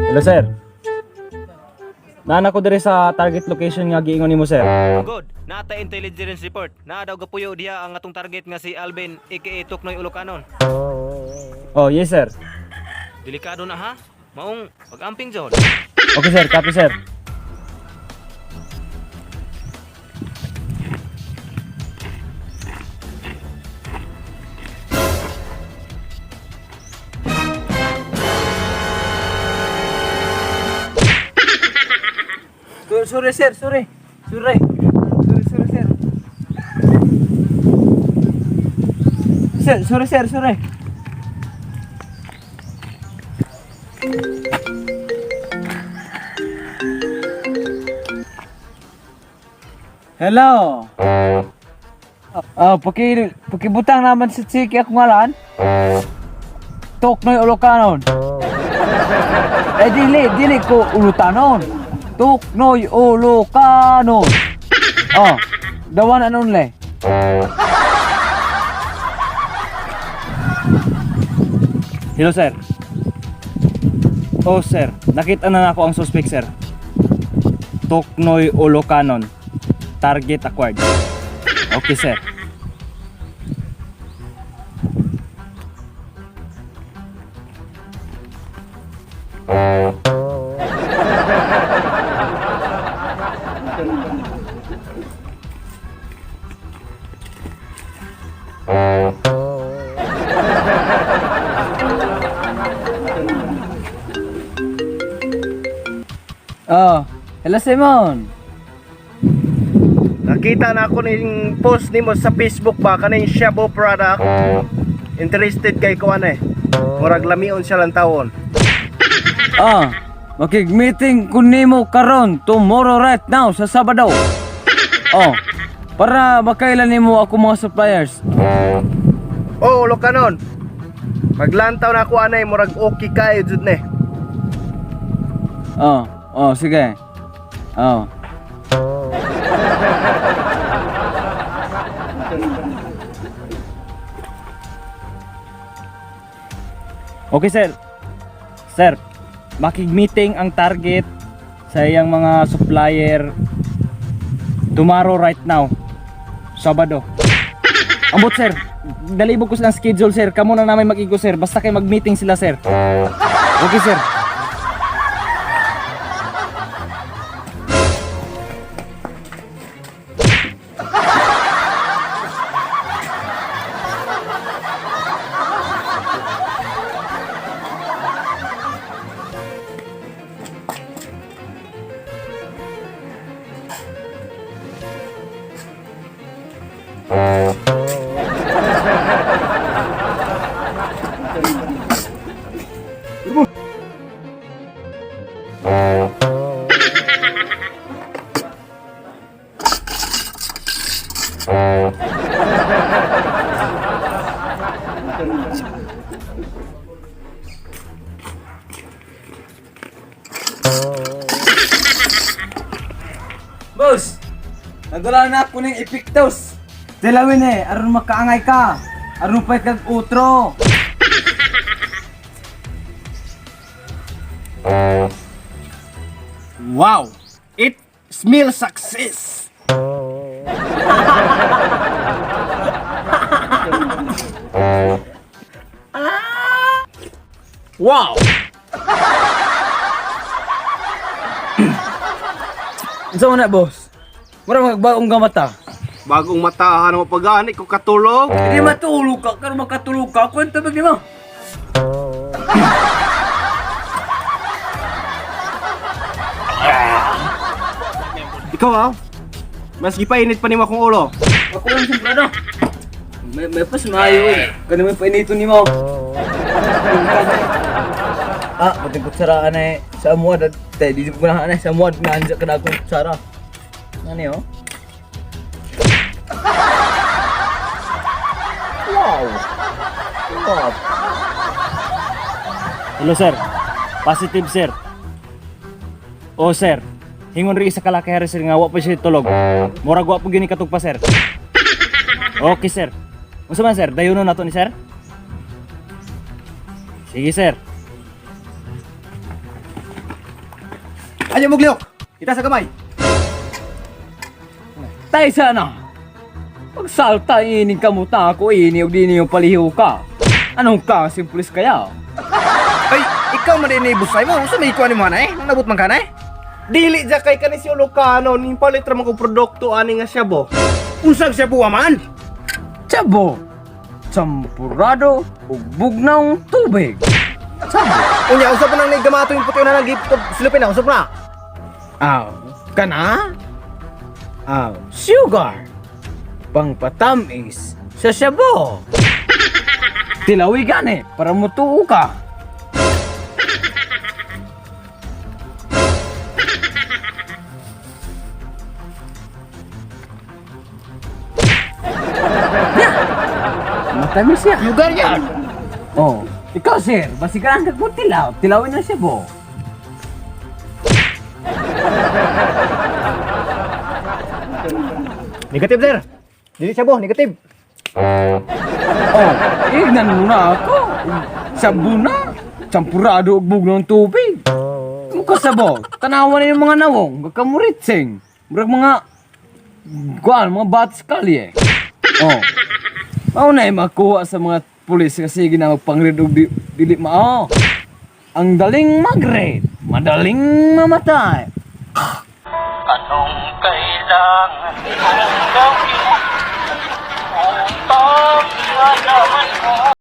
Hello, sir. Naan ako diri sa target location nga giingon nimo, sir. Good. Nata intelligence report. Naa daw gapuyo diha ang atong target nga si Alvin aka Tuknoy Ulocanon. Oh, yes, sir. Delikado na ha. Maong pag-amping jud. Okay, sir. Copy, sir. Sorry, sir, sorry. Sorry. Sorry, sorry, sir. Sir, sorry, sir, sorry. Hello. Ah, pakibutang naman sa chiki akong ngalan. Toknoy Ulocanon. Eh dili, dili ko ulutanon. Tuknoy Ulocanon. Oh, the one and only. Hello, sir. Oh, sir. Nakita na nako ang suspect, sir. Toknoy Olocanon. Target acquired. Okay, sir. Oh, hello Simon. Nakita na ako ning post nimo sa Facebook ba kaning Shabu product. Interested kay ko ano eh. Murag lamion siya lang tawon. Ah, makig-meeting ko nimo karon tomorrow right now sa Sabado. Oh, para makailan nimo ako mga suppliers. Oh, ulo ka nun. Maglantaw na ako anay murag okay kayo jud ne. Oh, oh sige. Oh. Okay, sir. Sir, makig-meeting ang target sa iyang mga supplier tomorrow right now. Sabado. Ambot, sir. Dalibog ko silang schedule, sir. Kamo na namin mag-igo, sir. Basta kay mag-meeting sila, sir. Okay, sir. Boss, nagdala na ako ng epektos. Tilawin eh, aron makaangay ka. Aron pa kag utro. Wow! It smells success. Wow! Unsa man na, boss? Mura magbagong gamata. Bagong mata ano pagani ko katulog. Hindi matulog ka, karon makatulog ka. Kwento ba nimo? Ikaw ah. Mas gipainit pa nimo akong ulo. Ako lang siyempre no. May pas maayo eh. Kani may painito nimo. Ah, pati kutsara anay sa amuad at te di ko na anay sa amuad na anja kada akong kutsara. Ngani oh. Wow. Wow. Hello, sir. Positive, sir. Oh, sir. Hingon rin sa kalaki sir nga wa pa siya tulog. Murag wa pa gyud ni katugpa, sir. Okay, sir. Unsa man, sir? Dayuno na to ni sir? Sige, sir. Ayaw mo glihok. Ita sa gamay. Tay sana. Pagsalta ining kamuta ako ini og dini yung paliho ka. Anong ka simpulis kaya? Ay, ikaw man din busay mo. Unsa may ikuan nimo ana eh? Nang nabot man ka na eh? Dili ja kay kani si Olocano ning palit ra man kog produkto ani nga shabu. Unsang shabu man? Tsabo. Champurado ug bugnaw tubig. Tsabo. Unya unsa pa nang nigamato yung puti na nang silupin na usap na. Aw, kana? Aw, sugar. Pangpatamis sa shabu. Tilawi gani para mutuo ka. Matamis siya. Lugar yan. Oh, ikaw sir, basigaran ka kung tilaw. Tilawin na siya bo. Negative sir. Dili shabu, negative. Oh, ignan mo na ako. Sabo na. Champurado ug bugnaw ng tubig. Mukha sabo. Tanawan na yung mga nawong. Kakamuritsing. Murag mga kuan, mga bats kalye. Oh. Mao na yung makuha sa mga pulis kasi gina magpangrid og di, dili mao. Ang daling mag-raid, madaling mamatay. Anong kailangan kong gawin upang malaman mo?